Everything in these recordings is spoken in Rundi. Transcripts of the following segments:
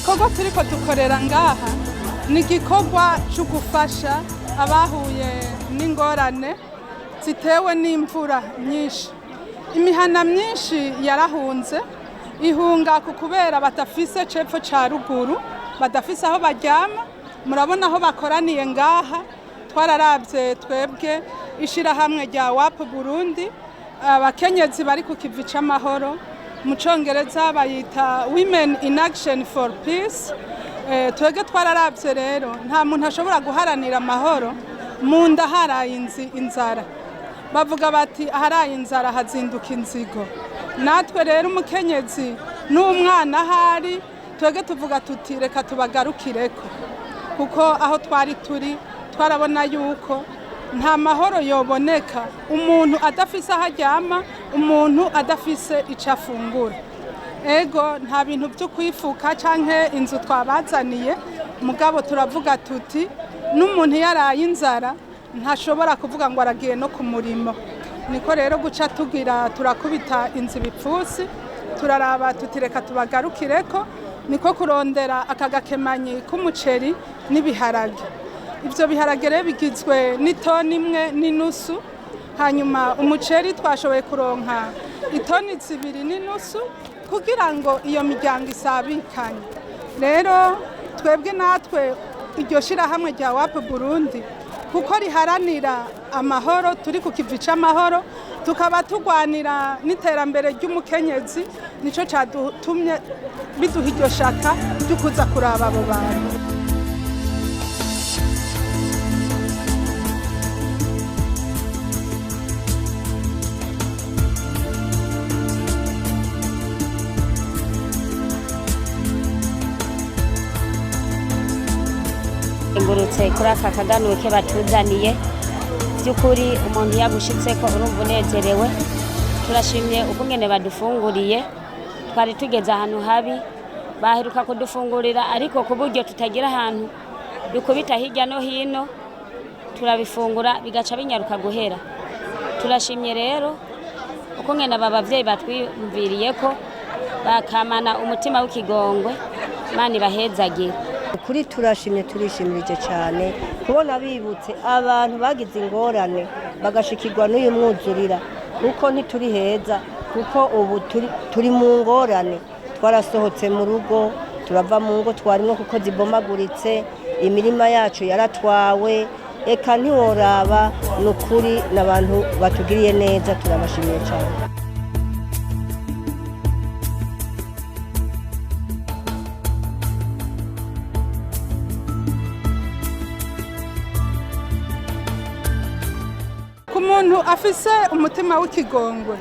Igikorwa turiko dukorera ngaha ni igikorwa cyo gufasha abahuye n'ingorane zitewe n'imvura nyinshi. Imihana myinshi yarahunze, ihunga ku kubera badafise cepfo ca ruguru, badafise aho baryama. Murabona aho bakoraniye ngaha. Twararavye twebwe ishirahamwe rya WAP Burundi, abakenyezi bari ku kivi c'amahoro, mu congereza bayita Women in Action for Peace. Twebwe twararavye rero, nta muntu ashobora guharanira amahoro mu nda haraye inzara. Bavuga bati aharaye inzara hazinduka inzigo. Natwe rero umukenyezi n'umwana ahari, twebwe tuvuga tuti reka tubagarukireko, kuko aho twari turi twarabona yuko nta mahoro yoboneka umuntu adafise aho aryama, umuntu adafise icyo afungura. Ego, nta bintu byo kwifuka canke inzu twabazaniye, mugabo turavuga tuti n'umuntu yaraye inzara ntashobora kuvuga ngo aragiye no ku murimo. Niko rero guca tugira turakubita inzu ibipfusi, turaraba tuti reka tubagarukireko, niko kurondera aka gakemanyi k'umuceri n'ibiharage. Ibyo biharage rero bigizwe n'itoni imwe n'inusu, hanyuma umuceri twashoboye kuronka itoni 2.5 kugira ngo iyo miryango isabikanye. Rero twebwe natwe iryo shirahamwe rya WAP Burundi, kuko riharanira amahoro, turi ku kivi c'amahoro, tukaba turwanira n'iterambere ry'umukenyezi, nico cadutumye biduha iryo shaka ryo kuza kuraba abo bantu. Ngurutse kuri aka kaganuke batuzaniye, by'ukuri umuntu yagushitse ko urumva unezerewe. Turashimye ukungene badufunguriye. Twari tugeze ahantu habi, baheruka kudufungurira ariko ku buryo tutagira ahantu dukubita hirya no hino, turabifungura bigaca binyaruka guhera. Turashimye rero ukungene aba bavyeyi batwiyumviriye ko bakamana umutima w'ikigongwe. Imana ibahezagire. Ukuri turashimye, turishimirije cyane kubona bibutse abantu bagize ingorane bagashikirwa n'uyu mwuzurira, kuko ntituri heza, kuko ubu turi mu ngorane. Twarasohotse mu rugo, turava mu ngo twarimwo kuko zibomaguritse, imirima yacu yaratwawe, eka ntiworaba. Ni ukuri n'abantu batugiriye neza, turabashimiye cyane. Ku muntu afise umutima w'ikigongwe,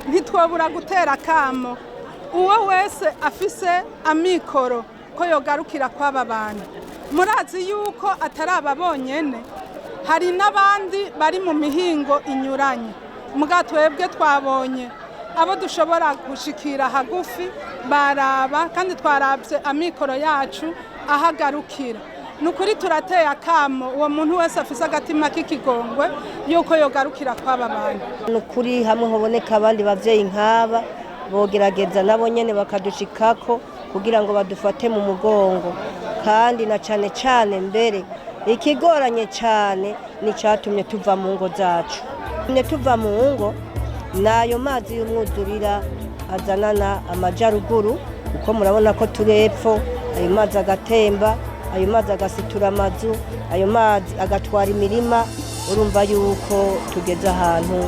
ntitwabura gutera akamo uwo wese afise amikoro ko yogarukira kw'aba bantu. Murazi yuko atari aba bonyene, hari n'abandi bari mu mihingo inyuranye. Muga twebwe twabonye abo dushobora gushikira hagufi, baraba kandi twarabye amikoro yacu ahagarukira. Ni ukuri turateye akamo uwo muntu wese afise agatima k'ikigongwe yuko yogarukira kw'aba bantu. Ni ukuri hamwe haboneka abandi bavyeyi nk'aba, bogerageza nabo nyene bakadushikako kugira ngo badufate mu mugongo. Kandi na cane cane mbere ikigoranye cane ni catumye tuva mu ngo zacu. Tumye tuva mu ngo n'ayo mazi y'umwuzurira azanana amajaruguru, kuko murabona ko turi epfo, ayo mazi agatemba, ayo mazi agasitura amazu, ayo mazi agatwara imirima. Urumva yuko tugeze ahantu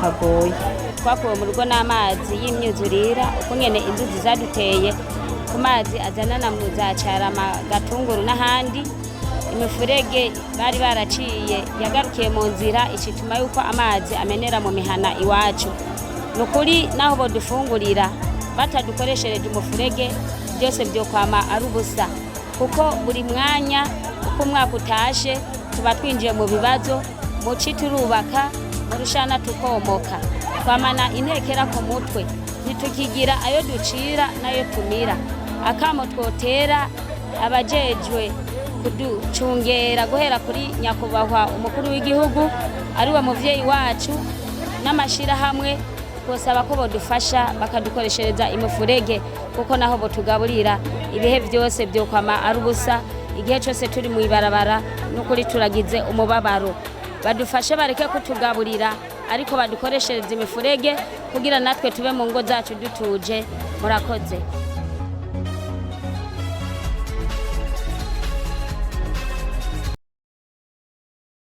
hagoye. Twakuwe mu rugo n'amazi y'imyuzurira, ukungene inzuzi zaduteye ku mazi azanana mu za Carama, Gatunguru n'ahandi. Imifurege bari baraciye yagarukiye mu nzira, icituma yuko amazi amenera mu mihana iwacu. Ni ukuri naho bodufungurira batadukoreshereje umufurege, byose byokwama ari ubusa, kuko buri mwanya uko umwaka utashe tuba twinjiye mu bibazo. Muci turubaka, mu rushana tukomoka, twamana intekera ku mutwe, ntitukigira ayo ducira n'ayo tumira. Akamo twotera abajejwe kuducungera, guhera kuri nyakubahwa umukuru w'igihugu ariwe muvyeyi wacu, n'amashirahamwe Twosaba ko bodufasha bakadukoreshereza imifurege, kuko naho botugaburira ibihe byose byokwama ari ubusa. Igihe cyose turi mu ibarabara, n'ukuri turagize umubabaro. Badufashe bareke kutugaburira, ariko badukoreshereze imifurege kugira natwe tube mu ngo zacu dutuje. Murakoze.